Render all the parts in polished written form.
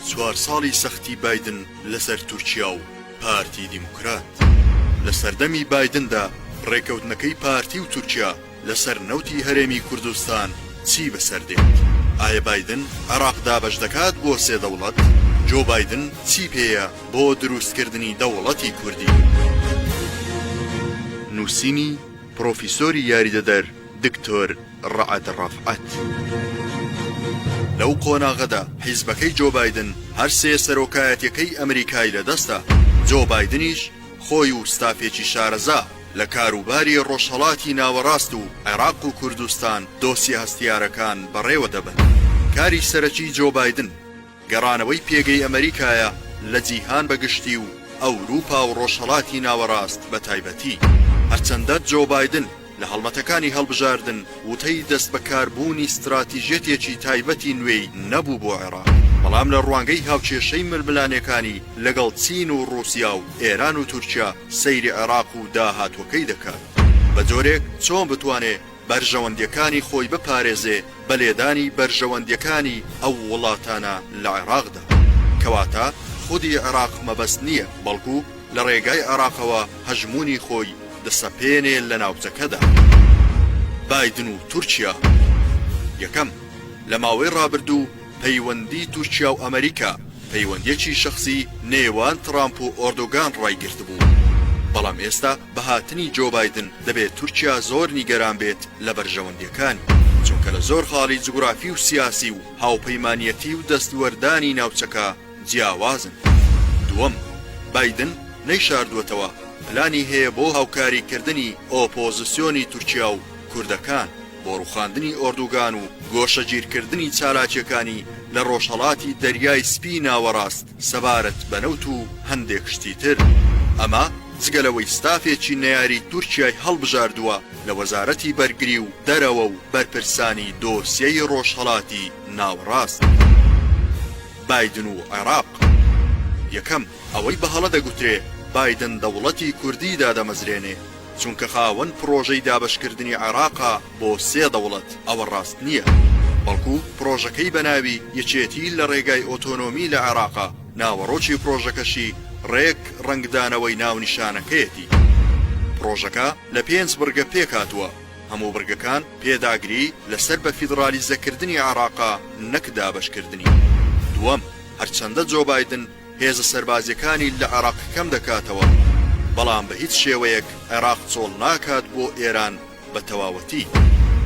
چوار ساڵی سەختی بایدن لەسەر تورکیا و پارتی دیموکرات. لە سەردەمی بایدندا ڕێکەوتنەکەی پارتی و تورکیا لەسەر نەوتی هەرێمی کوردستان چی بەسەر دێت؟ ئایا بایدن عێراق دابەش دەکات بۆ سێ دەوڵەت؟ جۆ بایدن چی پێیە بۆ دروستکردنی دەوڵەتی کوردی؟ نووسینی پڕۆفیسۆری یاریدەدەر دکتۆر ڕەعد ڕەفعەت. لەو قۆناغەدا حیزبەکەی جۆ بایدن هەر سێ سەرۆکایەتیەکەی ئەمریکای لەدەستە، جۆ بایدنیش خۆی و ستافێکی شارەزا لە کاروباری ڕۆژهەڵاتی ناوەڕاست و عێراق و کوردستان دۆسیە هەستیارەکان بەڕێوە دەبەن. کاری سەرەکی جۆ بایدن گەڕانەوەی پێگەی ئەمریکایە لە جیهان بە گشتی و ئەوروپا و ڕۆژهەڵاتی ناوەڕاست بە تایبەتی. هەرچەندە جۆ بایدن لە هەڵمەتەکانی هەڵبژاردن وتەی دەستبەکاربوونی ستراتیژیەتێکی تایبەتی نوێی نەبوو بۆ عێراق، بەڵام لە ڕوانگەی هاوکێشەی ململانێکانی لەگەڵ چین و ڕووسیا و ئێران و تورکیا سەیری عێراق و داهاتووەکەی دەکات بە جۆرێک چۆن بتوانێ بەرژەوەندیەکانی خۆی بپارێزێ بە لێدانی بەرژەوەندیەکانی ئەو وڵاتانە لە عێراقدا. کەواتە خودی عێراق مەبەست نیە بەڵکو لە ڕێگای عێراقەوە هەژموونی خۆی دەسەپێنێ لە ناوچەکەدا. بایدن و تورکیا یەکەم، لە ماوەی ڕابردوو پەیوەندی تورکیا و ئەمریکا پەیوەندیەکی شەخسی نێوان تڕامپ و ئۆردوگان ڕایگرتبوو، بەڵام ئێستا بە هاتنی جۆ بایدن دەبێت تورکیا زۆر نیگەران بێت لە بەرژەوەندیەکانی، چونکە لە زۆر خاڵی جوگرافی و سیاسی و هاوپەیمانیەتی و دەستوەردانی ناوچەکە جیاوازن. دووەم، بایدن نەیشاردووەتەوە پلانی هەیە بۆ هاوکاریکردنی ئۆپۆزسیۆنی تورکیا و کوردەکان بۆ ڕوخاندنی ئۆردوگان و گۆشەگیرکردنی چالاکیەکانی لە ڕۆژهەڵاتی دەریای سپی ناوەڕاست سەبارەت بە نەوت و هەندێک شتی تر. ئەمە جگە لەوەی ستافێکی نەیاری تورکیای هەڵبژاردووە لە وەزارەتی بەرگری و دەرەوە و بەرپرسانی دۆسیەی ڕۆژهەڵاتی ناوەڕاست. بایدن و عێراق. یەکەم، ئەوەی بە هەڵە دەگوترێ بایدن دەوڵەتی کوردی دادەمەزرێنێ چونکە خاوەن پڕۆژەی دابەشکردنی عێراقە بۆ سێ دەوڵەت، ئەوە ڕاست نییە. بەڵکو پڕۆژەکەی بە ناوی یەکێتی لە ڕێگای ئۆتۆنۆمی لە عێراقە، ناوەڕۆکی پڕۆژەکەشی ڕێک ڕەنگدانەوەی ناونیشانەکەیەتی. پڕۆژەکە لە پێنج بڕگە پێکهاتووە. هەموو بڕگەکان پێداگری لەسەر بە فیدڕالیزەکردنی عێراقە نەک دابەشکردنی. دووەم، هەرچەندە جۆ بایدن هێزە سەربازیەکانی لە عێراق کەم دەکاتەوە، بەڵام بە هیچ شێوەیەک عێراق چۆڵ ناکات بۆ ئێران بە تەواوەتی،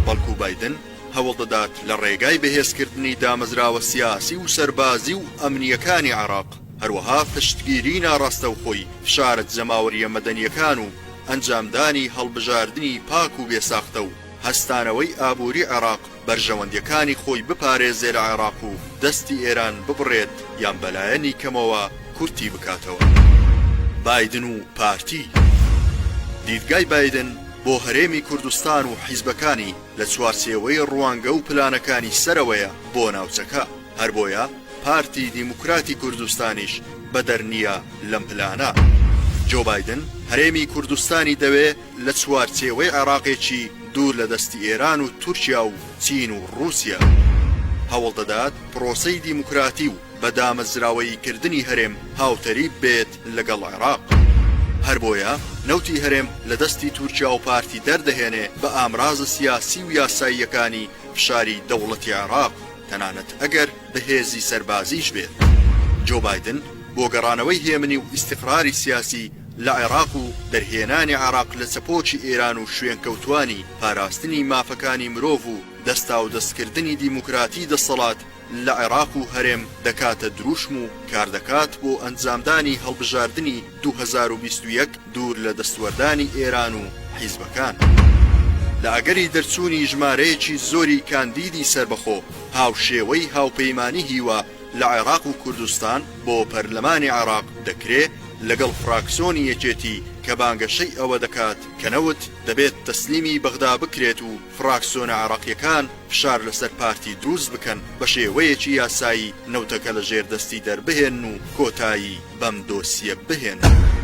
بەڵکو بایدن هەوڵدەدات لە ڕێگای بەهێزکردنی دامەزراوە سیاسی و سەربازی و ئەمنییەکانی عێراق، هەروەها پشتگیری ناڕاستەوخۆی فشارە جەماوەرییە مەدەنییەکان و ئەنجامدانی هەڵبژاردنی پاک و بێ ساختە و هەستانەوەی ئابووری عێراق بەرژەوەندیەکانی خۆی بپارێزێ لە عێراق و دەستی ئێران ببڕێت یان بەلایەنی کەمەوە کورتی بکاتەوە. بایدن و پارتی. دیدگای بایدن بۆ هەرێمی کوردستان و حیزبەکانی لە چوارچێوەی ڕوانگە و پلانەکانی سەرەوەیە بۆ ناوچەکە، هەربۆیە پارتی دیموکراتی کوردستانیش بەدەر نییە لەم پلانە. جۆ بایدن هەرێمی کوردستانی دەوێ لە چوارچێوەی عێراقێکی دوور لە دەستی ئێران و تورکیا و چین و ڕووسیا هەوڵدەدات پرۆسەی دیموکراتی و بە دامەزراوەییکردنی هەرێم هاوتەریب بێت لەگەڵ عێراق. هەربۆیە نەوتی هەرێم لە دەستی تورکیا و پارتی دەردەهێنێ بە ئامرازە سیاسی و یاساییەکانی فشاری دەوڵەتی عێراق تەنانەت ئەگەر بە هێزی سەربازیش بێت. جۆ بایدن بۆ گەڕانەوەی هێمنی و ئیستیقراری سیاسی لە عێراق و دەرهێنانی عێراق لە چەپۆکی ئێران و شوێنکەوتوانی، پاراستنی مافەکانی مرۆڤ و دەستاودەستکردنی دیموکراتی دەسەڵات لە عێراق و هەرێم دەکاتە دروشم و کاردەکات بۆ ئەنجامدانی هەڵبژاردنی 2021 دوور لە دەستوەردانی ئێران و حیزبەکان. لە ئەگەری دەرچوونی ژمارەیەکی زۆری کاندیدی سەربەخۆ هاوشێوەی هاوپەیمانی هیوا لە عێراق و کوردستان بۆ پەرلەمانی عێراق دەکرێ لەگەڵ فراکسۆنی یەکێتی کە بانگەشەی ئەوە دەکات کە نەوت دەبێت تەسلیمی بەغدا بکرێت و فراکسۆنە عێراقیەکان فشار لەسەر پارتی دروست بکەن بە شێوەیەکی یاسایی نەوتەکە لە ژێر دەستی دەربهێنن و کۆتایی بەم دۆسیە بهێنن.